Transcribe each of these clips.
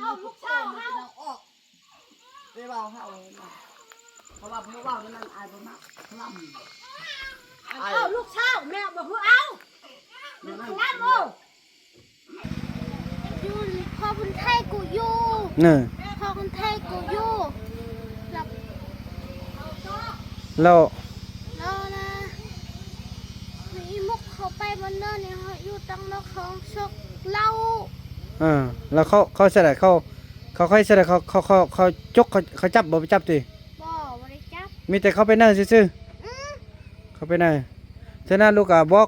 ເອົາລູກສາວເຮົາ ໄປເວົ້າເຮົາ ເພາະວ່າຜູ້ເວົ້ານັ້ນອາຍບໍ່ມັກ ລຳ ເອົາລູກສາວແມ່ບໍ່ຮູ້ເອົາ ລຳໂອ ຢູ່ ພໍ່ບຸນໄທກໍຢູ່ ເອີ ພໍ່ບຸນໄທກໍຢູ່ ແລ້ວ ແລ້ວ ແລ້ວນະ ມີໝົກເຂົ້າໄປບໍ່ເນີ່ ນີ້ເຮົາຢູ່ຕັ້ງນອກເຮົາຊອກເຫຼົ້າ ເອີ ແລ້ວເຂົາ ເຂົາເຮັດໃດ ເຂົາ ເຂົາເຮັດໃດ ເຂົາ ເຂົາ ເຂົາ ເຂົາຈົກ ເຂົາ ເຂົາຈັບບໍ່ ໄປຈັບຕິ? ບໍ່ ບໍ່ໄດ້ຈັບ ມີແຕ່ເຂົາໄປເນີຊື່ໆ ອື ເຂົາໄປເນີ ເທື່ອໜ້າລູກກະບອກ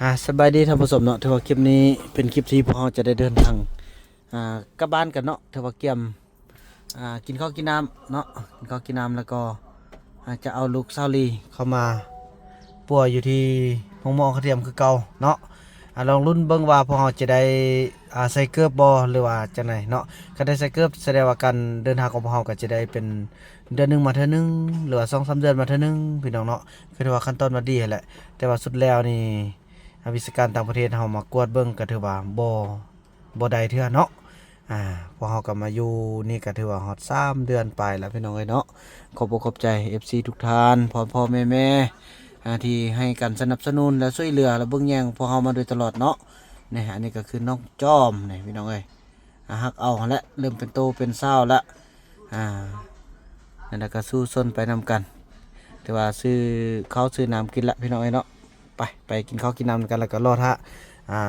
ອ່າ ສະບາຍດີທ່ານຜູ້ຊົມເນາະ ຖືວ່າຄລິບນີ້ເປັນຄລິບທີ່ພວກເຮົາຈະໄດ້ເດີນທາງ ອ່າ ກັບບ້ານກັນເນາະ ຖືວ່າກຽມ ອ່າ ກິນເຂົ້າກິນນ້ຳເນາະ ກິນເຂົ້າກິນນ້ຳ ແລ້ວກໍ ອາດຈະເອົາລູກສາວລີເຂົ້າມາປົວຢູ່ທີ່ໂຮງໝໍຂະທຽມຄືເກົ່າເນາະ ອາ ລອງລຸ້ນເບິ່ງວ່າພວກເຮົາຈະໄດ້ ອາ ໃສ່ເກີບບໍ່ ຫຼືວ່າຈັ່ງໃດເນາະ ຄັນໄດ້ໃສ່ເກີບ ສະແດງວ່າການເດີນທາງຂອງພວກເຮົາກໍຈະໄດ້ເປັນເດືອນໜຶ່ງມາເທື່ອໜຶ່ງ ຫຼືວ່າສອງສາມເດືອນມາເທື່ອໜຶ່ງ ພີ່ນ້ອງເນາະ ຄືຖືວ່າຂັ້ນຕອນວ່າດີຫັ້ນແຫຼະ ແຕ່ວ່າສຸດແລ້ວນີ້ ອາ ວິຊາການຕ່າງປະເທດເຮົາມາກວດເບິ່ງກໍຖືວ່າບໍ່ ບໍ່ໄດ້ເທື່ອເນາະ ອາ ພວກເຮົາກໍມາຢູ່ນີ້ກໍຖືວ່າຮອດສາມເດືອນປາຍແລ້ວ ພີ່ນ້ອງເອີຍເນາະ ຂອບອົກຂອບໃຈເອັຟຊີທຸກທ່ານ ພໍ່ໆແມ່ໆ ອາ ທີ່ໃຫ້ການສະໜັບສະໜູນ ແລະ ຊ່ວຍເຫຼືອ ແລະ ເບິ່ງແຍງພວກເຮົາມາໂດຍຕະຫຼອດເນາະ ນີ້ ອັນນີ້ກໍຄືນ້ອງຈອມນີ້ ພີ່ນ້ອງເອີຍ ອາ ຮັກເອົາຫັ້ນແຫຼະ ເລີ່ມເປັນໂຕເປັນສາວລະ ອາ ນັ້ນລະກໍສູ້ຊົນໄປນຳກັນ ຖືວ່າຊື້ເຂົ້າຊື້ນ້ຳກິນລະ ພີ່ນ້ອງເອີຍເນາະ ໄປ ໄປກິນເຂົ້າກິນນ້ຳນຳກັນ ແລ້ວກໍລໍຖ້າ ອ່າ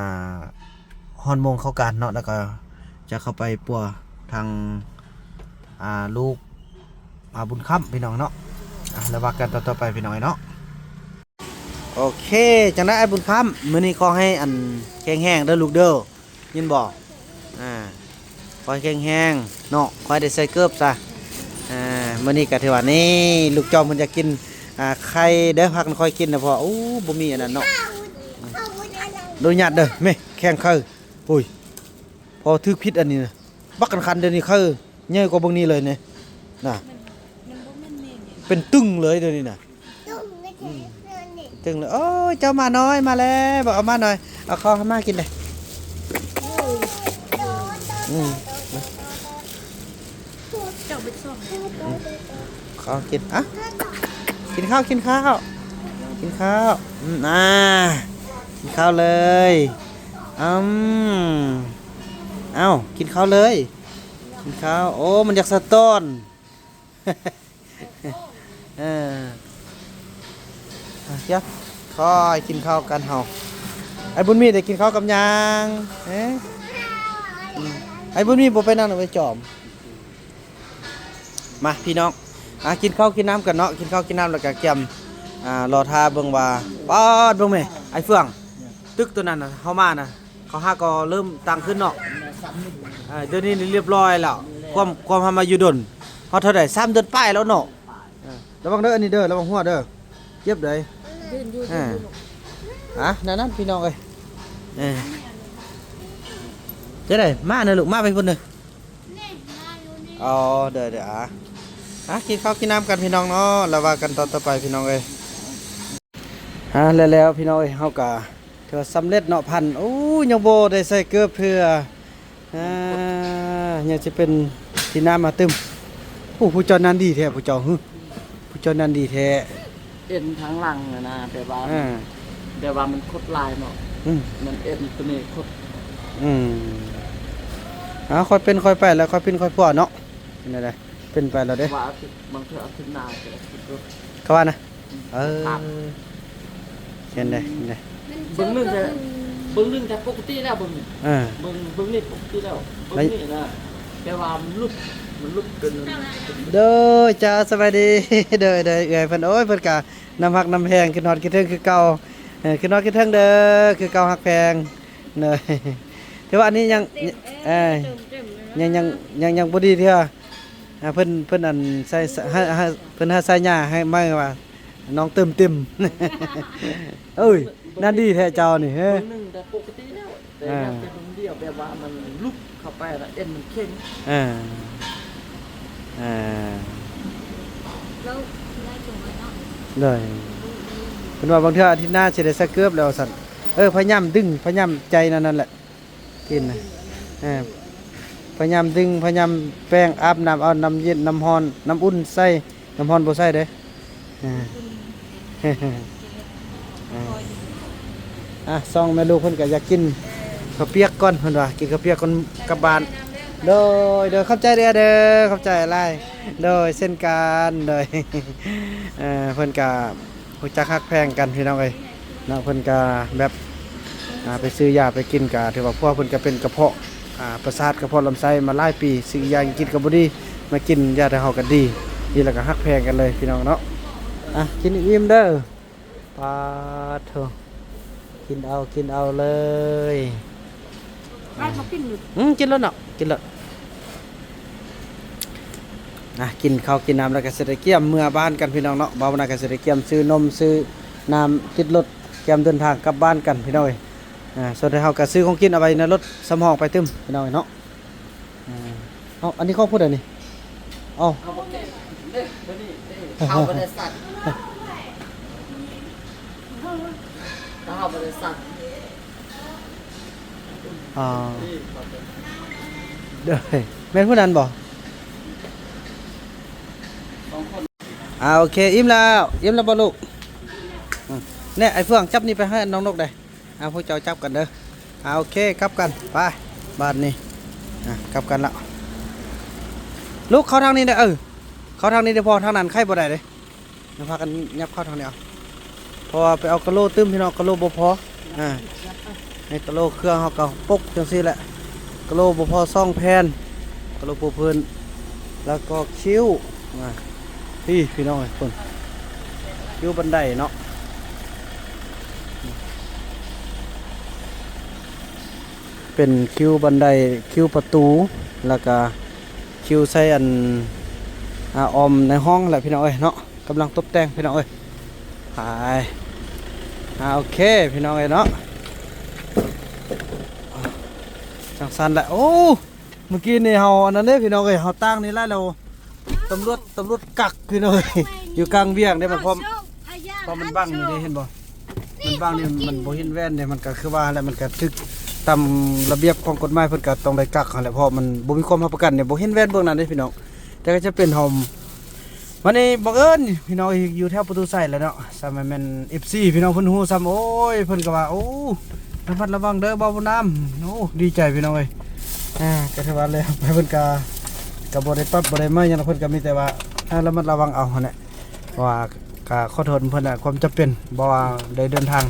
ຮອດໂມງເຂົ້າການເນາະ ແລ້ວກໍຈະເຂົ້າໄປປົວທາງ ອ່າ ລູກ ອ່າ ບຸນຄຳ ພີ່ນ້ອງເນາະ ອ່າ ແລ້ວວ່າກັນຕອນຕໍ່ໄປ ພີ່ນ້ອງເອີຍເນາະ ໂອເຄ ຈັ່ງໃດອ້າຍບຸນຄຳ ມື້ນີ້ຂໍໃຫ້ອັນແຂງແຮງເດີລູກເດີ ຍິນບໍ່ ອ່າ ຂໍໃຫ້ແຂງແຮງເນາະ ຂໍໃຫ້ໄດ້ໃສ່ເກີບຊະ ອ່າ ມື້ນີ້ກໍຖືວ່ານີ້ ລູກຈອມເພິ່ນຢາກກິນ ອ່າ ໄຂ່ເດີ ພາກັນຄ່ອຍກິນນະພໍ່ ໂອ້ ບໍ່ມີອັນນັ້ນເນາະ ອະນຸຍາດເດີ ແມ່ ແຂງໄຂ່ ໂອ້ຍ ພໍ່ຖືກຜິດອັນນີ້ນະ ບັກຄັນໆ ດຽວນີ້ໄຂ່ໃຫຍ່ກວ່າເບິ່ງນີ້ເລີຍນີ້ນະ ມັນ ມັນບໍ່ແມ່ນແມ່ນີ້ ເປັນຕຶງເລີຍດຽວນີ້ນະ ຕຶງເລີຍ ໂອ້ຍ ເຈົ້າໝານ້ອຍມາແລ້ວ ບອກເອົາໝານ້ອຍ ເອົາເຂົ້າໃຫ້ໝາກິນເດ້ ອືມ ເຈົ້າໄປຊອກ ເຂົ້າກິນ ອະ ກິນເຂົ້າ ກິນເຂົ້າ ກິນເຂົ້າ ອືມ ອາ ກິນເຂົ້າເລີຍ ອືມ ເອົ້າ ກິນເຂົ້າເລີຍ ກິນເຂົ້າ ໂອ້ ມັນຢາກສະຕອນ ເອີ ອາ ດຽວ ຄ່ອຍກິນເຂົ້າກັນເຮົາ ໄອ້ບຸນມີໄດ້ກິນເຂົ້າກັບຫຍັງ ເອີ ອືມ ໄອ້ບຸນມີບໍ່ໄປນຳໄອ້ຈອມ ມາພີ່ນ້ອງ ອາ ກິນເຂົ້າກິນນ້ຳກັນເນາະ ກິນເຂົ້າກິນນ້ຳແລ້ວກະກຽມ ອາ ລໍຖ້າເບິ່ງວ່າ ປາດ ເບິ່ງແມ້ ໄອ້ເຟືອງ ຕຶກໂຕນັ້ນນະ ເຮົາມານະ ເຂົາຫາກໍເລີ່ມຕັ້ງຂຶ້ນເນາະ ເອີ ດຽວນີ້ນີ້ລຽບລ້ອຍແລ້ວ ຄວາມ ຄວາມເຮົາມາຢູ່ດົນ ຮອດເທົ່າໃດ ສາມເດືອນປາຍແລ້ວເນາະ ເອີ ລະວັງເດີ ອັນນີ້ເດີ ລະວັງຫົວເດີ ເຈັບເດີ ເດີນຢູ່ ເອີ ອ່າ ນັ້ນໆ ພີ່ນ້ອງເອີຍ ເອີ ຈັ່ງໃດ ມາເດີລູກ ມາໄປພຸ້ນເດີ ອໍ ເດີໆ ອ່າ ອ່າ ກິນເຂົ້າກິນນ້ຳກັນພີ່ນ້ອງເນາະ ແລ້ວວ່າກັນຕອນຕໍ່ໄປພີ່ນ້ອງເອີຍ ອ່າ ແລ້ວໆ ພີ່ນ້ອງເອີຍ ເຮົາກະຖືວ່າສຳເລັດເນາະ ພັນ ໂອ້ ຍັງບໍ່ໄດ້ໃສ່ເກີບເທື່ອ ອ່າ ຍັງຊິເປັນທີ່ນ້ຳມາຕຶມ ໂອ້ ຜູ້ເຈົ້ານັ້ນດີແທ້ ຜູ້ເຈົ້າ ຫື ຜູ້ເຈົ້ານັ້ນດີແທ້. ເອັນທາງຫຼັງນະນະ ແບບວ່າ ເອີ ແບບວ່າມັນຄົດຫຼາຍເນາະ ອືມ ມັນເອັນໂຕນີ້ຄົດ ອືມ ເອົາ ຄ່ອຍເປັນຄ່ອຍໄປ ແລ້ວຄ່ອຍປິ່ນຄ່ອຍປົວເນາະ ເປັນແນວໃດ ເປັນໄປແລ້ວເດ້ ວ່າອາທິດ ບາງເທື່ອອາທິດໜ້າກໍອາທິດ ເຂົາວ່ານະ ອືມ ເອີ ເຫັນໄດ້ ເຫັນໄດ້ ເບິ່ງໜຶ່ງແຕ່ ເບິ່ງໜຶ່ງແຕ່ປົກກະຕິແລ້ວ ເບິ່ງນີ້ ເອີ ເບິ່ງ ເບິ່ງນີ້ປົກກະຕິແລ້ວ ເບິ່ງນີ້ນະ ແຕ່ວ່າມັນຫຼຸດ ມັນຫຼຸດເປັນ ໂດຍ ເຈົ້າ ສະບາຍດີ ໂດຍ ໂດຍ ເອື້ອຍເພິ່ນ ໂອ້ຍ ເພິ່ນກະ ນ້ຳຮັກນ້ຳແພງ ຄິດຮອດຄິດເຖິງຄືເກົ່າ ເອີ ຄິດຮອດຄິດເຖິງເດີ ຄືເກົ່າຮັກແພງ ໂດຍ ແຕ່ວ່າອັນນີ້ຍັງ ເອີ ຍັງ ຍັງ ຍັງ ຍັງບໍ່ດີເທື່ອ ອ່າ ເພິ່ນ ເພິ່ນອັນໃສ່ ໃຫ້ ໃຫ້ ເພິ່ນໃຫ້ສາຍາໃຫ້ໃໝ່ວ່າ ນ້ອງເຕີມເຕັມ ເອີຍ ນັ້ນດີແທ້ເຈົ້ານີ້ ເອີ ເບິ່ງໜຶ່ງແຕ່ປົກກະຕິແລ້ວ ແຕ່ ອ່າ ຢາກແຕ່ເບິ່ງດຽວ ແບບວ່າມັນຫຼຸດເຂົ້າໄປແລ້ວເອັນມັນເຄັ່ງ ເອີ ເອີ ແລ້ວ ໂດຍ ເພິ່ນວ່າບາງເທື່ອອາທິດໜ້າຊິໄດ້ໃສ່ເກີບແລ້ວວ່າຊັ້ນ. ເອີ ພະຍາຍາມດຶງ ພະຍາຍາມໃຈນັ້ນ ນັ້ນແຫຼະ ກິນນະ. ເອີ ພະຍາຍາມດຶງ ພະຍາຍາມແປງ ອາບນ້ຳເອົານ້ຳເຢັນ ນ້ຳຮ້ອນ ນ້ຳອຸ່ນໃສ່ ນ້ຳຮ້ອນບໍ່ໃສ່ເດ້. ເອີ ອ່ະ ສອງແມ່ລູກເພິ່ນກໍຢາກກິນເຂົ້າປຽກກ່ອນ ເພິ່ນວ່າ ກິນເຂົ້າປຽກກ່ອນກັບບ້ານ. ໂດຍ ໂດຍ ຂອບໃຈເດີ້ ເດີ້ ຂອບໃຈຫຼາຍ. ໂດຍ ເຊັ່ນກັນ ໂດຍ ເອີ ເພິ່ນກໍຮູ້ຈັກຮັກແພງກັນ ພີ່ນ້ອງເອີຍເນາະ. ເພິ່ນກໍແບບ ອ່າ ໄປຊື້ຢາໄປກິນ ກໍຖືວ່າພວກເພິ່ນກໍເປັນກະເພາະ ອ່າ ປະສາດ ກະເພາະລຳໄສ້ມາຫຼາຍປີ ຊື້ຢາກິນກໍບໍ່ດີ ມາກິນຢາແຕ່ເຮົາກໍດີ ກິນແລ້ວກໍຮັກແພງກັນເລີຍ ພີ່ນ້ອງເນາະ. ອ່ະ ກິນອີ່ມເດີ້. ປາດໂທ້ ກິນເອົາ ກິນເອົາເລີຍ. ໄດ້ບໍ່ກິນ? ອືມ ກິນໂລດເນາະ ກິນໂລດ. ອ່ະ ກິນເຂົ້າກິນນ້ຳແລ້ວກໍຊິໄດ້ກຽມເມືອບ້ານກັນ ພີ່ນ້ອງເນາະ. ບ່າວນາກໍຊິໄດ້ກຽມຊື້ນົມ ຊື້ນ້ຳຕິດລົດ ກຽມເດີນທາງກັບບ້ານກັນ ພີ່ນ້ອງເອີຍ. ອ່າ ສ່ວນເຮົາກໍຊື້ຂອງກິນເອົາໄວ້ໃນລົດສຳຮອງໄປຕື່ມ ພີ່ນ້ອງເອີຍເນາະ. ອ່າ ເອົາ ອັນນີ້ຂອງຜູ້ໃດນີ້? ເອົາ ເຮົາບໍ່ແກະເດ້ ຕົວນີ້ເດ້ ເຮົາບໍ່ໄດ້ສັ່ງ ເຮົາບໍ່ໄດ້ສັ່ງ. ອ່າ ໂດຍ ແມ່ນຜູ້ນັ້ນບໍ່? ອ່າ ໂອເຄ ອີ່ມແລ້ວ ອີ່ມແລ້ວບໍ່ລູກ? ອືມ ແນ່ ໄອ້ເຟືອງ ຈັບນີ້ໄປໃຫ້ນ້ອງນົກໄດ້. ອ່າ ພວກເຈົ້າຈັບກັນເດີ້. ອ່າ ໂອເຄ ກັບກັນ ໄປ ບາດນີ້. ອ່າ ກັບກັນລະ ລູກ ເຂົ້າທາງນີ້ເດີ້. ເອີ ເຂົ້າທາງນີ້ເດີ້ ເພາະທາງນັ້ນໄຂບໍ່ໄດ້ເດ້. ມາພາກັນຫຍັບເຂົ້າທາງນີ້ເອົາ ເພາະວ່າໄປເອົາກະໂຫຼຕື່ມ ພີ່ນ້ອງ ກະໂຫຼບໍ່ພໍ. ອ່າ ໃນກະໂຫຼເຄື່ອງເຮົາກໍປົກຈັ່ງຊີ້ແຫຼະ ກະໂຫຼບໍ່ພໍສອງແຜ່ນ ກະໂຫຼປູພື້ນ ແລ້ວກໍຄິ້ວ. ອ່າ ພີ້ ພີ່ນ້ອງເອີຍ ພຸ້ນ ຄິ້ວບັນໄດເນາະ ເປັນຄິ້ວບັນໄດ ຄິ້ວປະຕູ ແລ້ວກະຄິ້ວໃສ່ອັນ ອ່າ ອ້ອມໃນຫ້ອງແຫຼະ ພີ່ນ້ອງເອີຍເນາະ. ກຳລັງຕົບແຕ່ງ ພີ່ນ້ອງເອີຍ ໄປ. ອ່າ ໂອເຄ ພີ່ນ້ອງເອີຍເນາະ ຈັ່ງຊັ້ນແຫຼະ. ໂອ້ ມື້ກີ້ນີ້ເຮົາອັນນັ້ນເດ້ ພີ່ນ້ອງເອີຍ ເຮົາຕາງນີ້ແຫຼະ ແລ້ວຕຳຫຼວດ ຕຳຫຼວດກັກ ພີ່ນ້ອງເອີຍ ຢູ່ກາງວຽງເດ້. ມັນ ເພາະ ເພາະມັນບັງຢູ່ເດ້ ເຫັນບໍ່? ມັນບັງນີ້ ມັນບໍ່ເຫັນແວ່ນເດ້ ມັນກໍຄືວ່າຫັ້ນແຫຼະ ມັນກໍຖືກຕາມລະບຽບຂອງກົດໝາຍ ເພິ່ນກໍຕ້ອງໄດ້ກັກຫັ້ນແຫຼະ ເພາະມັນບໍ່ມີຄວາມຮັບປະກັນເດ້ ບໍ່ເຫັນແວ່ນເບື້ອງນັ້ນເດ້ ພີ່ນ້ອງ. ແຕ່ກໍຈະເປັນເຮົາ ວັນນີ້ບັງເອີນພີ່ນ້ອງ ຢູ່ແຖວປະຕູໄຊແຫຼະເນາະ ຊ້ຳແມ່ນເອັຟຊີ ພີ່ນ້ອງເພິ່ນຮູ້ຊ້ຳ. ໂອ້ຍ ເພິ່ນກໍວ່າ ໂອ້ ລະມັດລະວັງເດີ້ ບ່າວບຸນນຳ. ໂອ້ ດີໃຈ ພີ່ນ້ອງເອີຍ. ອ່າ ກໍຖືວ່າແລ້ວໄປ ເພິ່ນກໍ ກໍບໍ່ໄດ້ປັບ ບໍ່ໄດ້ໄໝຫຍັງ ເພິ່ນກໍມີແຕ່ວ່າໃຫ້ລະມັດລະວັງເອົາຫັ້ນແຫຼະ. ເພາະວ່າກໍຂໍໂທດເພິ່ນແຫຼະ ຄວາມຈຳເປັນ ບໍ່ວ່າໄດ້ເດີນທາງ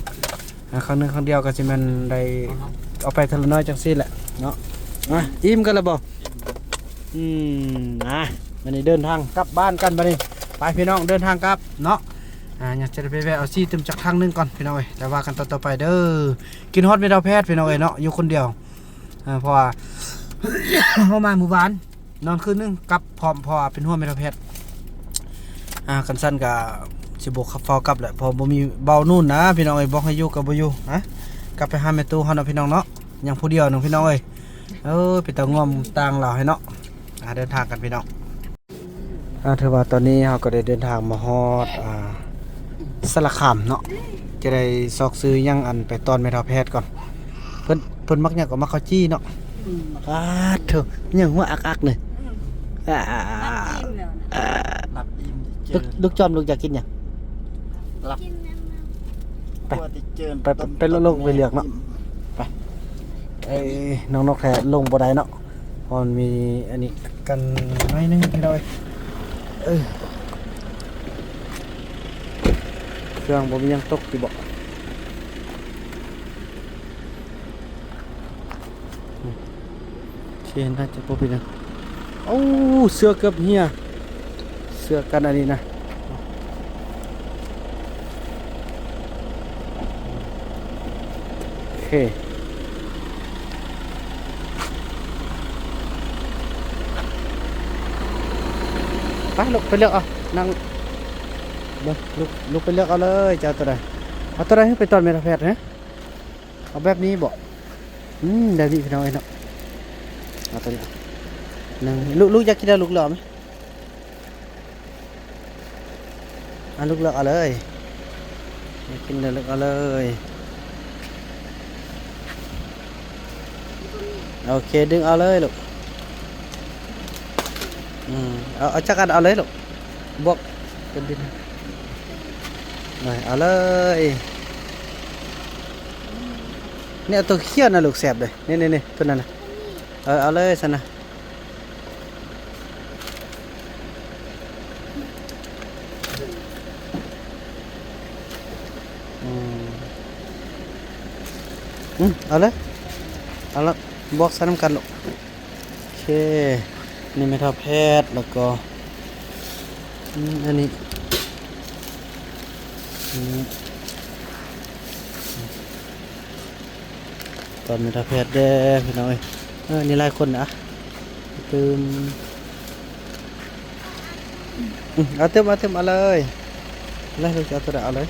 ອ່າ ຄັ້ງໜຶ່ງຄັ້ງດຽວກໍຊິແມ່ນໄດ້ເອົາໄປເທື່ອລະໜ້ອຍຈັ່ງຊີ້ແຫຼະເນາະ. ອ່າ ອີ່ມກັນແລ້ວບໍ່? ອືມ ອ່າ ບັດນີ້ເດີນທາງກັບບ້ານກັນບັດນີ້. ໄປ ພີ່ນ້ອງ ເດີນທາງກັບເນາະ. ອ່າ ຍັງຈະໄດ້ໄປແວ່ເອົາຊີຕື່ມຈັກຖັງໜຶ່ງກ່ອນ ພີ່ນ້ອງເອີຍ ແລ້ວວ່າກັນຕໍ່ໆໄປເດີ້. ຄິດຮອດແມ່ເຖົ້າແພດ ພີ່ນ້ອງເອີຍເນາະ ຢູ່ຄົນດຽວ. ເອີ ເພາະວ່າ ເຮົາມາມື້ວານ ນອນຄືນໜຶ່ງ ກັບພ້ອມ ເພາະວ່າເປັນຫ່ວງແມ່ເຖົ້າແພດ. ອ່າ ຄັນຊັ້ນກະຊິບໍ່ຂັບຟ້າວກັບແຫຼະ ເພາະບໍ່ມີເບົານູນນະ ພີ່ນ້ອງເອີຍ ບອກໃຫ້ຢູ່ກໍບໍ່ຢູ່. ຮະ ກັບໄປຫາແມ່ຕູ້ເຮົາເນາະ ພີ່ນ້ອງເນາະ ຍັງຜູ້ດຽວໜຶ່ງ ພີ່ນ້ອງເອີຍ. ເອີ ເປັນຕາງ່ວງຕ່າງລາວໃຫ້ເນາະ. ອ່າ ເດີນທາງກັນ ພີ່ນ້ອງ. ອ່າ ຖືວ່າຕອນນີ້ເຮົາກໍໄດ້ເດີນທາງມາຮອດ ອ່າ ສາລະຄາມເນາະ ຈະໄດ້ຊອກຊື້ຫຍັງອັນໄປຕ້ອນແມ່ເຖົ້າແພດກ່ອນ. ເພິ່ນ ເພິ່ນມັກຫຍັງກໍມັກເຂົ້າຈີ່ເນາະ. ອືມ ປາດໂທ້ ຫຍັງຫົວອັກໆນີ້. ອືມ ອາ ຫຼັບອີ່ມແລ້ວນະ ອ່າ ຫຼັບອີ່ມ. ລູກ ລູກຈອມ ລູກຢາກກິນຫຍັງ? ຫຼັບ ໄປ ໄປ ໄປ ລົງໄປເລືອກເນາະ. ໄປ ເອີຍ ນ້ອງນົກແທ້ລົງບໍ່ໄດ້ເນາະ. ເພາະມັນມີອັນນີ້ກັນໜ້ອຍໜຶ່ງ ພີ່ນ້ອງເອີຍ. ເອີ ເຄື່ອງບໍ່ມີຫຍັງຕົກຢູ່ບໍ? ໂອເຄ ໜ້າຈະບໍ່ເປັນຫຍັງ. ໂອ້ ເສື້ອເກືອບເຫື່ອ ເສື້ອກັນອັນນີ້ນະ. ໂອເຄ ໄປລູກ ໄປເລືອກເອົາ ນັ່ງເບິ່ງ ລູກ ລູກໄປເລືອກເອົາເລີຍ ຈະເອົາຕົວໃດ? ເອົາຕົວໃດ? ໄປຕ້ອນແມ່ເຖົ້າແພດ ຮະ? ເອົາແບບນີ້ບໍ? ອືມ ແບບນີ້ ພີ່ນ້ອງເອີຍເນາະ. ເອົາຕົວນີ້ ໜຶ່ງ ລູກ ລູກຢາກກິນແນວ ລູກເລືອກເອົາໄໝ? ໂ ອາ ລູກເລືອກເອົາເລີຍ ຢາກກິນເລີຍ ເລືອກເອົາເລີຍ. ໂອເຄ ດຶງເອົາເລີຍລູກ. ອືມ ເອົາ ເອົາຈັກອັນເອົາເລີຍລູກ ບວກເປັນບິນ ເອົາເລີຍ. ນີ້ເອົາຕົວຂຽວນະລູກ ແຊບເດ້ ນີ້ໆໆ ຕົວນັ້ນນະ. ເອີ ເອົາເລີຍຊັ້ນນະ. ອືມ ອືມ ເອົາເລີຍ ເອົາລະ ບວກໃສ່ນຳກັນລູກ. ໂອເຄ ນີ້ແມ່ເຖົ້າແພດ ແລ້ວກໍ ອືມ ອັນນີ້ ອືມ ຕອນແມ່ເຖົ້າແພດເດ້ພີ່ນ້ອງເອີຍ. ເອີ ນີ້ຫຼາຍຄົນນະ ຕື່ມ ອືມ ເອົາຕື່ມ ເອົາຕື່ມ ເອົາເລີຍ ເອົາເລີຍ ລູກຈະເອົາຕົວໃດເອົາເລີຍ.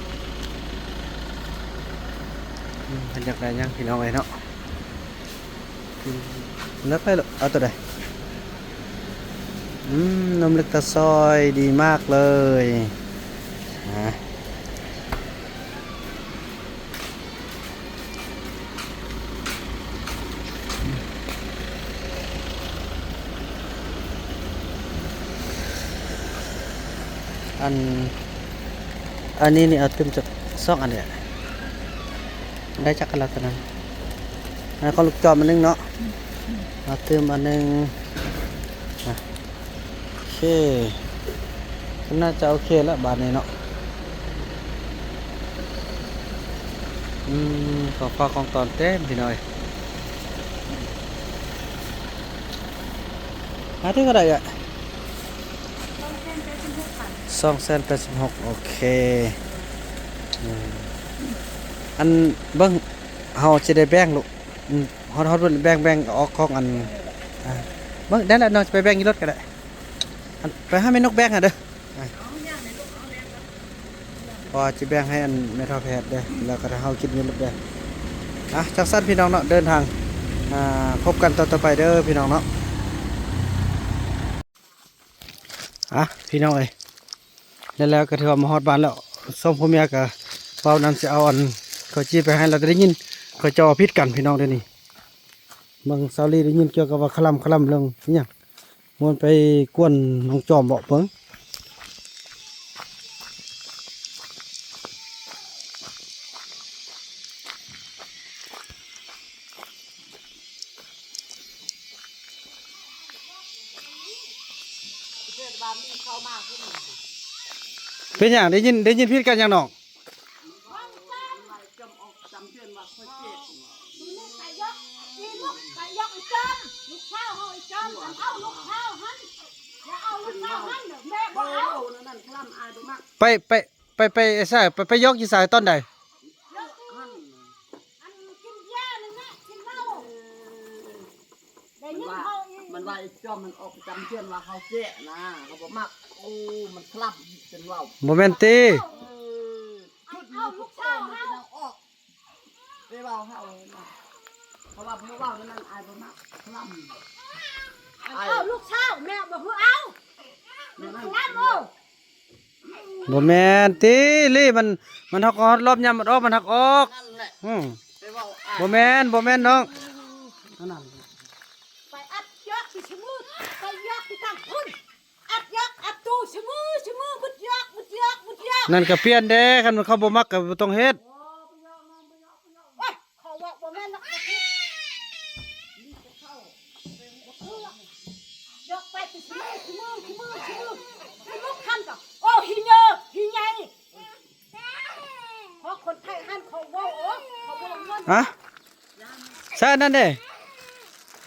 ອືມ ເພິ່ນຢາກໄດ້ຫຍັງພີ່ນ້ອງເອີຍເນາະ. ອືມ ເລືອກໄດ້ລູກ ເອົາຕົວໃດ? ອືມ ນົມເລັກຕາຊອຍ ດີມາກເລີຍ ອາ. ອັນ ອັນນີ້ນີ້ເອົາຕື່ມຈັກສອງອັນເດ ໄດ້ຈັກອັນລະຕົວນັ້ນ. ອັນນັ້ນຂອງລູກຈອມອັນໜຶ່ງເນາະ ເອົາຕື່ມອັນໜຶ່ງ ອາ. ໂອເຄ ກໍໜ້າຈະໂອເຄແລ້ວບາດນີ້ເນາະ. ອືມ ຂອງຝາກຂອງຕ້ອນເຕັມພີ່ນ້ອງເອີຍ. ຫາຖືກເທົ່າໃດເອື້ອຍ? ສອງແສນແປດສິບຫົກ ໂອເຄ. ອືມ ອັນ ເບິ່ງ ເຮົາຊິໄດ້ແບ່ງລູກ ອືມ ຮອດ ຮອດ ແບ່ງ ແບ່ງອອກຂອງອັນ ອາ ເບິ່ງໄດ້ລະ ນ້ອງຈະໄປແບ່ງຢູ່ລົດກໍໄດ້. ອັນ ໄປຫາແມ່ນົກແບ່ງຫັ້ນເດີ ອາ ເພາະວ່າຊິແບ່ງໃຫ້ອັນແມ່ເຖົ້າແພດເດີ ແລ້ວກໍຖ້າເຮົາກິນຢູ່ລົດເດີ. ອາ ຈັ່ງຊັ້ນພີ່ນ້ອງເນາະ ເດີນທາງ ອາ ພົບກັນຕອນຕໍ່ໄປເດີພີ່ນ້ອງເນາະ. ອາ ພີ່ນ້ອງເອີຍ ແລ້ວ ແລ້ວກໍຖືວ່າມາຮອດບ້ານແລ້ວ. ສອງຜົວເມຍກໍເວົ້ານຳ ຊິເອົາອັນເຂົ້າຈີ່ໄປໃຫ້ ແລ້ວໄດ້ຍິນເຂົາເຈົ້າຜິດກັນພີ່ນ້ອງເດ້ນີ້. ເບິ່ງສາວລີໄດ້ຍິນກ່ຽວກັບວ່າຄະລຳ ຄະລຳເລື່ອງອີຫຍັງ ມ່ວນໄປກວນນ້ອງຈອມບໍ ເບິ່ງ. ເປັນຫຍັງ ໄດ້ຍິນ ໄດ້ຍິນຜິດກັນຫຍັງນ້ອງ? ໄປ ໄປ ໄປ ໄປໃສ ໄປ ໄປຢອກຢູ່ໃສ ຕອນໃດ? ມັນວ່າ ມັນວ່າໄອ້ຈອມມັນອອກປະຈຳເຮືອນວ່າເຮົາແຊະນະ ເຮົາບໍ່ມັກ. ໂອ້ ມັນຄລຳຈົນເວົ້າ ບໍ່ແມ່ນຕິ? ເອີ ເອົາລູກສາວເຮົາ ໄປເວົ້າເຮົານະ ເພາະວ່າຜູ້ເວົ້ານັ້ນອ້າຍບໍ່ມັກ ຄລຳ. ເອົາລູກສາວແມ່ບໍ່ຄືເອົາ ມັນຄລຳ. ໂອ້ ບໍ່ແມ່ນຕິ ລີ້ ມັນ ມັນຮັກອອກຮອດລອບຍາມມັນອອກ ມັນຮັກອອກ. ອືມ ບໍ່ແມ່ນ ບໍ່ແມ່ນນ້ອງ. ໄປອັດຢອກຊິຊະມື ໄປຢອກທີ່ທາງພຸ້ນ ອັດຢອກອັດຕູ້ຊະມື ຊະມື ບຶດຢອກ ບຶດຢອກ ບຶດຢອກ. ນັ້ນກໍປ່ຽນເດ້ ຄັນເຂົາບໍ່ມັກກໍບໍ່ຕ້ອງເຮັດ. ໂອ້ຍ ເຂົາເວົ້າບໍ່ແມ່ນດອກ ບໍ່ຖືກ. ຢອກໄປຊະມື ຊະມື ຊະມື ຊະມື ຊະມຸກຫັ້ນກໍ ໂອ້ ຮີເຍີ ຮີໃຫຍ່. ເພາະຄົນໄທຫັ້ນເຂົາເວົ້າ ໂອ້ ເຂົາບໍ່ລະມ່ວນ. ຮະ? ໃສ່ອັນນັ້ນເດ້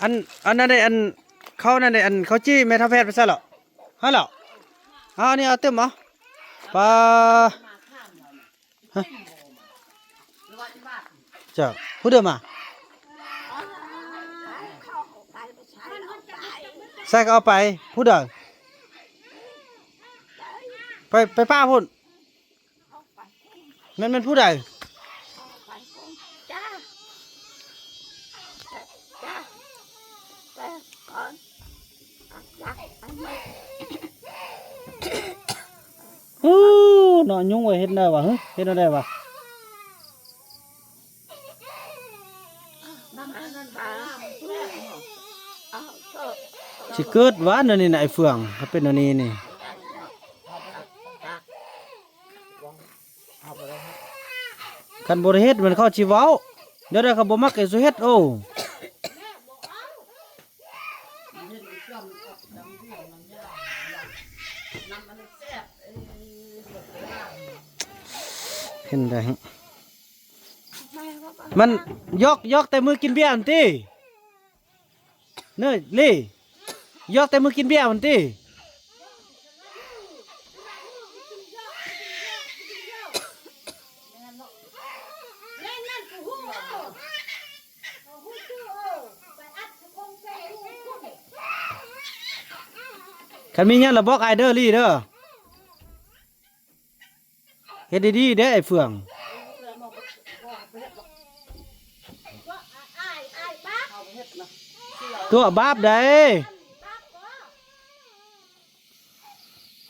ອັນ ອັນນັ້ນເດ້ ອັນເຂົ້ານັ້ນເດ້ ອັນເຂົ້າຈີ່ແມ່ເຖົ້າແພດໄປໃສ່ແລ້ວ ຫັ້ນແຫຼ້ວ. ເອົາອັນນີ້ເອົາຕື່ມເອົາ ປາ ຮະ ເຈົ້າ ຜູ້ເດີມມາ ໃສ່ກໍເອົາໄປ ຜູ້ເດີມ ໄປ ໄປປ້າພຸ້ນ. ແມ່ນ ແມ່ນຜູ້ໃດ? ໂອ້ ເນາະ ຍຸງວ່າເຮັດແນວໃດວະ ເຮັດແນວໃດວະ ຊິເກີດຫວາແນວນີ້ນະ ໄອ້ເຟືອງ ຖ້າເປັນແນວນີ້ນີ້ ຄັນບໍ່ໄດ້ເຮັດມັນເຂົາຊິເວົ້າ ແນວໃດເຂົາບໍ່ມັກໃຫ້ສູ່ເຮັດ ໂອ້ ເຫັນໄດ້ ມັນຢອກ ຢອກແຕ່ມື້ກິນເບຍຫັ້ນຕິ ເນີ ລີ ຢອກແຕ່ມື້ກິນເບຍຫັ້ນຕິ ຄັນມີຫຍັງລະບອກອ້າຍເດີ ລີເດີ. ເຮັດດີໆເດ້ໄອ້ເຟືອງ ຕົວະບາບໃດ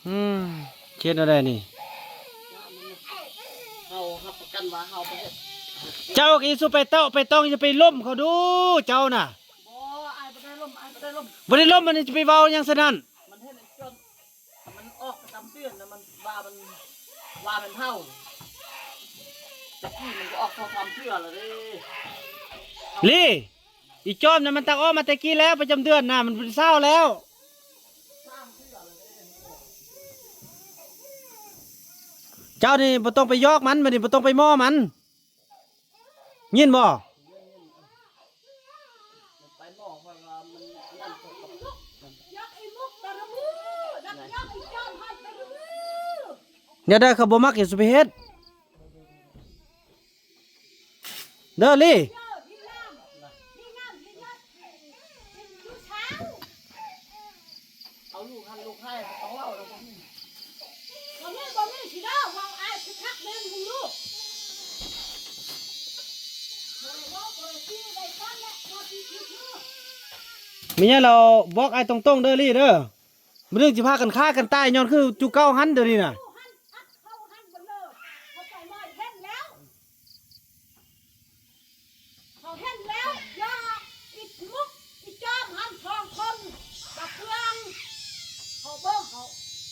ອືມ ເຮັດແນວໃດນີ້ ເຮົາຮັບປະກັນວ່າເຮົາບໍ່ເຮັດ ເຈົ້າກໍຢ່າສູ່ໄປເຕາະໄປຕ້ອງ ຢ່າໄປລົມເຂົາດູ ເຈົ້ານະ ບໍ່ ອ້າຍບໍ່ໄດ້ລົມ ອ້າຍບໍ່ໄດ້ລົມ ບໍ່ໄດ້ລົມ ມັນຈະໄປເວົ້າຫຍັງຊະນັ້ນ ມັນເຮັດໃຫ້ຈົນ ມັນອອກປະຈຳເດືອນນະ ມັນວ່າມັນ ວ່າແມ່ນເຮົາ ແຕ່ກີ້ມັນກໍອອກສອງສາມເທື່ອແລ້ວເດ້ ລີ ອີຈອມນະ ມັນຕັກອອກມາແຕ່ກີ້ແລ້ວ ປະຈຳເດືອນນະ ມັນເປັນຊາວແລ້ວ ເຈົ້ານີ້ບໍ່ຕ້ອງໄປຢອກມັນ ບັດນີ້ບໍ່ຕ້ອງໄປມໍມັນ ຍິນບໍ່? ແນວໃດເຂົາບໍ່ມັກ ຢ່າສູ່ໄປເຮັດ ເດີລີ. ເອົາລູກຫັ້ນລູກໃຫ້ ບໍ່ຕ້ອງເວົ້າແລ້ວ ບໍ່ມີ ບໍ່ມີ ບໍ່ມີຊິເວົ້າ ເວົ້າອ້າຍຄືຄັກແມ່ນມຶງລູກ ບໍ່ໄດ້ເວົ້າ ບໍ່ໄດ້ຕີໄດ້ກັນແຫຼະ ບໍ່ຕີຜິດຢູ່ ມີຫຍັງລາວບອກອ້າຍຕົງໆເດີລີເດີ ມື້ໜຶ່ງຊິພາກັນຂ້າກັນຕາຍຍ້ອນຄືຈຸເກົ່າຫັ້ນ ດຽວນີ້ນະ ເຂົາເຫັນແລ້ວ ຢ່າອີກມຸກອີຈອມຫັ້ນສອງຄົນ ບັກເຟືອງ ເຂົາເບິ່ງ ເຂົາ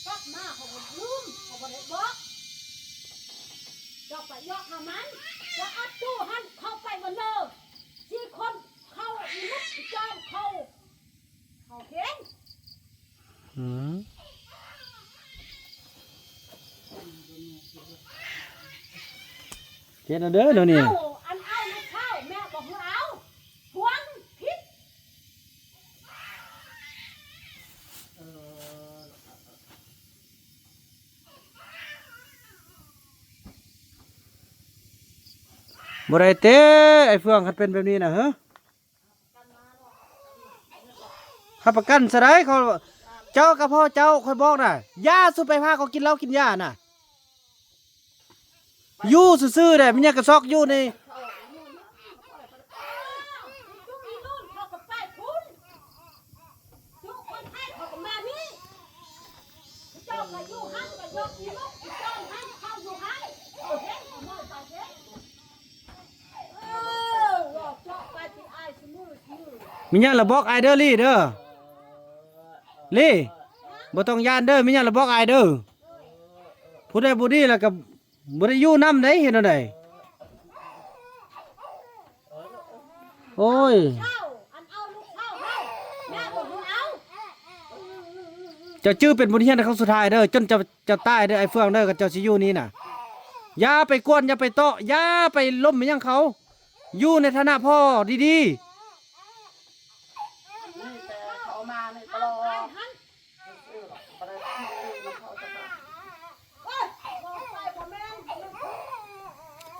ກັບມາ ເຂົາກໍລືມ ເຂົາບໍ່ໄດ້ບອກ ເຈົ້າໄປຢອກຫາມັນ ຢ່າອັດຕູ້ຫັ້ນ ເຂົ້າໄປບໍ່ເລີ ສີ່ຄົນ ເຂົາອີມຸກອີຈອມ ເຂົາ ເຂົາເຫັນ ອືມ ເຮັດເອົາເດີແນວນີ້ ອັນເອົາລູກເຂົາແມ່ບໍ່ຄືເອົາ ພວງຜິດ ບໍ່ໄດ້ເຕະ ໄອ້ເຟືອງ ຄັນເປັນແບບນີ້ນະ ເຮີ. ຮັບປະກັນຊະໄດ໋ ເຂົາ ເຈົ້າກັບພໍ່ເຈົ້າ ຂ້ອຍບອກນະ ຢ່າສູ່ໄປພາເຂົາກິນເຫຼົ້າກິນຢານະ ຢູ່ຊື່ໆແດ່ ມີຫຍັງກະຊອກຢູ່ນີ້ ມີຫຍັງລະບອກອ້າຍເດີລີເດີ ລີ ບໍ່ຕ້ອງຢ້ານເດີ ມີຫຍັງລະບອກອ້າຍເດີ ຜູ້ໃດບໍ່ດີລະກະບໍ່ໄດ້ຢູ່ນຳໃດ ເຮັດແນວໃດ ໂອ້ຍ ເຈົ້າຈື່ເປັນບົດຮຽນໃນຄັ້ງສຸດທ້າຍເດີ ຈົນເຈົ້າ ເຈົ້າຕາຍເດີ ໄອ້ເຟືອງເດີ ຄັນເຈົ້າຊິຢູ່ນີ້ນະ ຢ່າໄປກວນ ຢ່າໄປເຕາະ ຢ່າໄປລົມຫຍັງເຂົາ ຢູ່ໃນຖານະພໍ່ດີໆ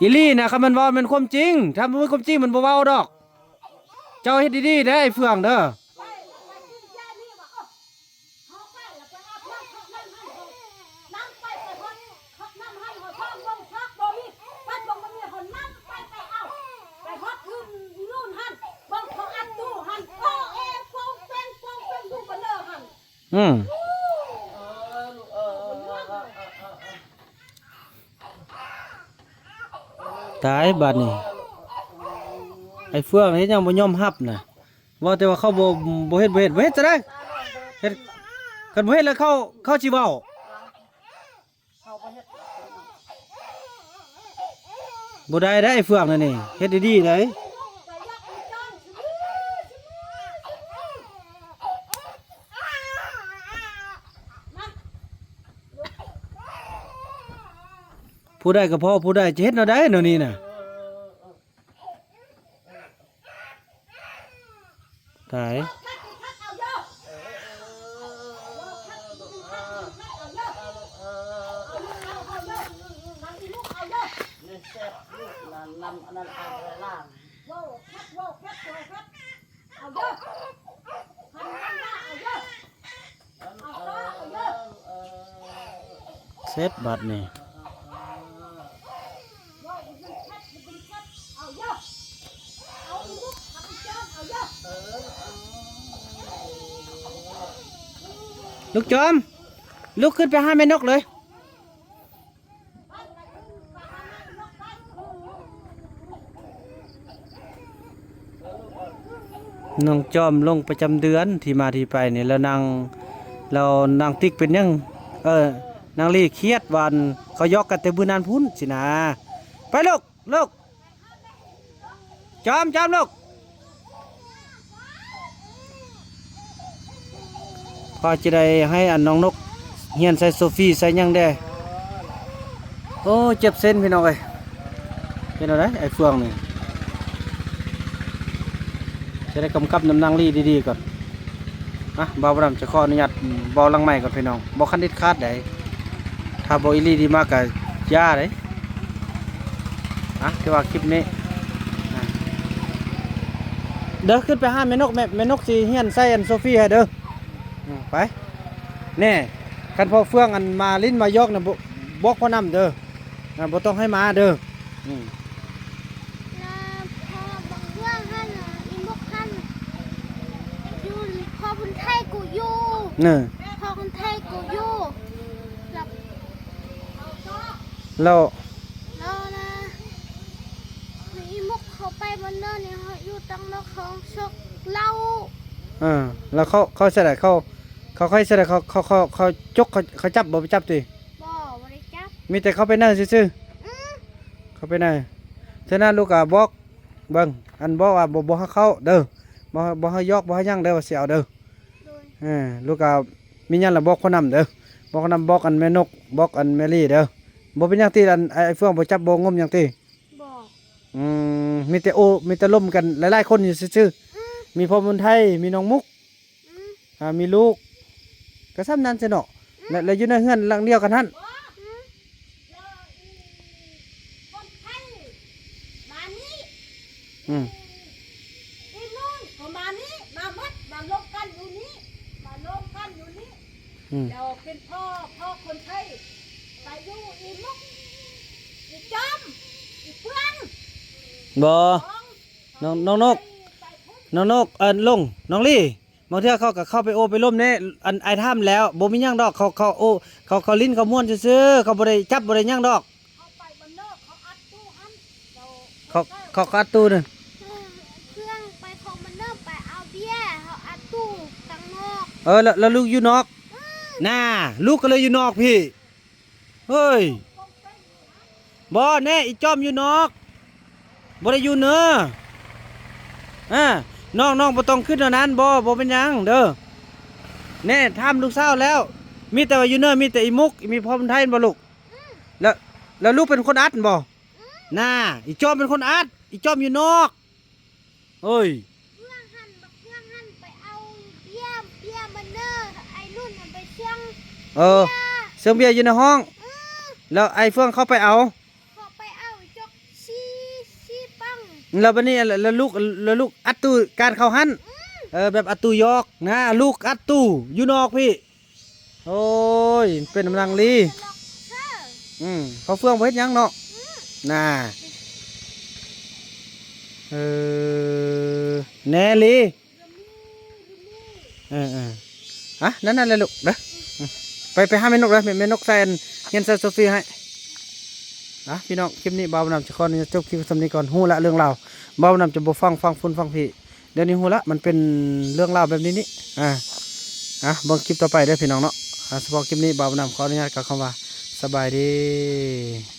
ອີ່ຫຼີນະ ຄັນມັນເວົ້າແມ່ນຄວາມຈິງ ຖ້າບໍ່ແມ່ນຄວາມຈິງມັນບໍ່ເວົ້າດອກ ເຈົ້າເຮັດດີໆເດີ ໄອ້ເຟືອງເດີ. ອືມ. ຕາຍບາດນີ້ ໄອ້ເຟືອງເຮັດຫຍັງບໍ່ຍອມຮັບນະ ເວົ້າແຕ່ວ່າເຂົາບໍ່ ບໍ່ເຮັດ ບໍ່ເຮັດ ບໍ່ເຮັດ ຈະໄດ້ເຮັດ ຄັນບໍ່ເຮັດແລ້ວເຂົາ ເຂົາຊິເວົ້າ. ບໍ່ໄດ້ເດ້ ເຟືອງນັ້ນນີ້ ເຮັດດີໆເດ້. ຜູ້ໃດກໍພໍ ຜູ້ໃດຈະເຮັດແນວໃດແນວນີ້ນະ. ຕາຍ ເສັດບາດນີ້. ລູກຈອມ ລຸກຂຶ້ນໄປຫາແມ່ນົກເລີຍ. ນ້ອງຈອມລົງປະຈຳເດືອນ ທີ່ມາທີ່ໄປນີ້ ແລ້ວນາງ ແລ້ວນາງຕິກເປັນຫຍັງ? ເອີ ນາງລີຄຽດວ່າ ເຂົາຢອກກັນແຕ່ມື້ນັ້ນພຸ້ນຊີ້ນາ. ໄປລູກ ລູກ ຈອມ ຈອມລູກ. ພໍຈະໄດ້ໃຫ້ອັນນ້ອງນົກຮຽນໃສ່ໂຊຟີໃສ່ຫຍັງແດ່. ໂອ້ ເຈັບເສັ້ນພີ່ນ້ອງເອີຍ. ເປັນແນວໃດໄອ້ເຟືອງນີ້? ຈະໄດ້ກຳກັບນຳນາງລີດີໆກ່ອນ. ອ່ະ ບ່າວບຸນນຳຈະຂໍອະນຸຍາດເວົ້າຫຼັງໄມກ່ອນພີ່ນ້ອງ. ບໍ່ຄັນເດັດຂາດໃດ. ຖ້າບໍ່ອີ່ຫຼີດີມາກະຢ່າເດ້. ອ່ະ ຖືວ່າຄລິບນີ້ ອ່ະ ເດີ ຂຶ້ນໄປຫາແມ່ນົກ ແມ່ ແມ່ນົກຊິຮຽນໃສ່ອັນໂຊຟີໃຫ້ເດີ. ອືມ ໄປ ແນ່ ຄັນພໍ່ເຟືອງອັນມາຫຼິ້ນມາຢອກນະ ບ- ບອກພໍ່ນຳເດີ ອ່າ ບໍ່ຕ້ອງໃຫ້ມາເດີ. ອືມ ແລ້ວພໍ່ບັກເຟືອງຫັ້ນ ອີໝົກຫັ້ນ ຢູ່ ພໍ່ບຸນໄທກໍຢູ່ ເອີ ພໍ່ບຸນໄທກໍຢູ່ ແລ້ວ ແລ້ວ ແລ້ວນະ ອີໝົກເຂົາໄປບ້ານເນີນນີ້ ເຮົາຢູ່ຕັງນອກ ເຂົາຊົກເຫຼົ້າ. ເອີ ແລ້ວເຂົາ ເຂົາເຮັດໃດ? ເຂົາ ເຂົາເຮັດໃດ? ເຂົາ ເຂົາ ເຂົາ ເຂົາຈົກ ເຂົາ ເຂົາຈັບບໍ່? ໄປຈັບຕິ? ບໍ່ ບໍ່ໄດ້ຈັບ. ມີແຕ່ເຂົາໄປເນີຊື່ໆ? ອືມ ເຂົາໄປເນີ. ເທື່ອໜ້າລູກກະບອກເບິ່ງ ອັນບອກວ່າບໍ່ ບໍ່ໃຫ້ເຂົ້າເດີ ບໍ່ ບໍ່ໃຫ້ຢອກ ບໍ່ໃຫ້ຫຍັງເດີ ວ່າຊິເອົາເດີ. ໂດຍ ເອີ ລູກກະມີຫຍັງລະບອກຄົນນຳເດີ ບອກຄົນນຳ ບອກອັນແມ່ນົກ ບອກອັນແມ່ລີເດີ. ບໍ່ເປັນຫຍັງຕິ ອັນ ໄອ້ ໄອ້ເຟືອງບໍ່ຈັບບໍ່ງົມຫຍັງຕິ? ບໍ່. ອືມ ມີແຕ່ໂອ້ ມີແຕ່ລົມກັນຫຼາຍໆຄົນຢູ່ຊື່ໆ. ອືມ ມີພໍ່ບຸນໄທ ມີນ້ອງມຸກ. ອືມ ອ່າ ມີລູກ ກໍສ່ຳນັ້ນຊະເນາະ. ອືມ ແລະ ແລະຢູ່ໃນເຮືອນຫຼັງດຽວກັນຫັ້ນ. ອືມ ຄົນໄທມານີ້ ອືມ ອີ່ນຸ່ນກໍມານີ້ ມາໝົດ ມາລົມກັນຢູ່ນີ້ ມາລົມກັນຢູ່ນີ້. ອືມ ແລ້ວເປັນພໍ່ ພໍ່ຄົນໄທ ໄປຢູ່ອີໝົກ ອີຈອມ ອີເຟືອງ. ບໍ່ ນ້ອງ ນ້ອງນົກ ນ້ອງນົກ ເອີ ລົງ ນ້ອງລີ ບາງເທື່ອເຂົາກໍເຂົ້າໄປໂອ້ໄປລົມເດ້. ອັນ ອ້າຍຖາມແລ້ວ ບໍ່ມີຫຍັງດອກ ເຂົາ ເຂົາໂອ້ ເຂົາ ເຂົາຫຼິ້ນເຂົາມ່ວນຊື່ໆ ເຂົາບໍ່ໄດ້ຈັບບໍ່ໄດ້ຫຍັງດອກ. ເຂົາໄປບ້ານເນີນ ເຂົາອັດຕູ້ຫັ້ນ ເຂົາ ເຂົາ ເຂົາອັດຕູ້ນະ ເອີ ເຄື່ອງໄປຂອງບ້ານເນີນ ໄປເອົາເບຍ ເຂົາອັດຕູ້ທາງນອກ. ເອີ ແລ້ວ ແລ້ວລູກຢູ່ນອກ. ອືມ ໜ້າ ລູກກໍເລີຍຢູ່ນອກພີ້. ເຮີ້ຍ ບໍ່ແນ່ ອີຈອມຢູ່ນອກ ບໍ່ໄດ້ຢູ່ເນີ. ອາ ນ້ອງ ນ້ອງບໍ່ຕ້ອງຄິດແນວນັ້ນ ບໍ່ ບໍ່ເປັນຫຍັງເດີ. ແນ່ ຖາມລູກສາວແລ້ວ ມີແຕ່ວ່າຢູ່ເນີ ມີແຕ່ອີມຸກ ມີພໍ່ບຸນໄທແມ່ນບໍ່ລູກ? ອືມ ແລ້ວ ແລ້ວລູກເປັນຄົນອັດແມ່ນບໍ່? ອືມ ໜ້າ ອີຈອມເປັນຄົນອັດ ອີຈອມຢູ່ນອກ. ເອີຍ ເຟືອງຫັ້ນ ບັກເຟືອງຫັ້ນໄປເອົາເບຍ ເບຍມາເນີ ໄອ້ລຸ້ນຫັ້ນໄປເຊື່ອງ ເອີ ເບຍ ເຊື່ອງເບຍຢູ່ໃນຫ້ອງ. ອືມ ແລ້ວໄອ້ເຟືອງເຂົາໄປເອົາ ເຂົາໄປເອົາຈົກສີ່ ສີ່ປັງ. ແລ້ວບັດນີ້ ແລ້ວ ແລ້ວລູກ ແລ້ວລູກອັດຕູ້ການເຂົ້າຫັ້ນ. ອືມ ເອີ ແບບອັດຕູ້ຢອກນະ ລູກອັດຕູ້ຢູ່ນອກພີ້. ໂອ້ຍ ເປັນນຳນາງລີ. ອືມ ພໍ່ເຟືອງບໍ່ເຮັດຫຍັງເນາະ. ອືມ ນາ ເອີ ແນ່ລີ. ເອີໆ ອະ ນັ້ນໆ ແຫຼະລູກເດີ. ອືມ ໄປ ໄປຫາແມ່ນົກເດີ ແມ່ ແມ່ນົກໃສ່ອັນ ຮຽນໃສ່ໂຊຟີໃຫ້. ອ່ະ ພີ່ນ້ອງ ຄລິບນີ້ບ່າວບຸນນຳຈະຂໍອະນຸຍາດຈົບຄລິບສ່ຳນີ້ກ່ອນ. ຮູ້ລະເລື່ອງລາວ ບ່າວບຸນນຳຈະບໍ່ຟັງ ຟັງຟຸ່ນຟັງພີ້. ດຽວນີ້ຮູ້ລະ ມັນເປັນເລື່ອງລາວແບບນີ້ນີ້. ອ່າ ອ່ະ ເບິ່ງຄລິບຕໍ່ໄປເດີພີ່ນ້ອງເນາະ. ອ່າ ສະເພາະຄລິບນີ້ ບ່າວບຸນນຳຂໍອະນຸຍາດກ່າວຄຳວ່າ ສະບາຍດີ.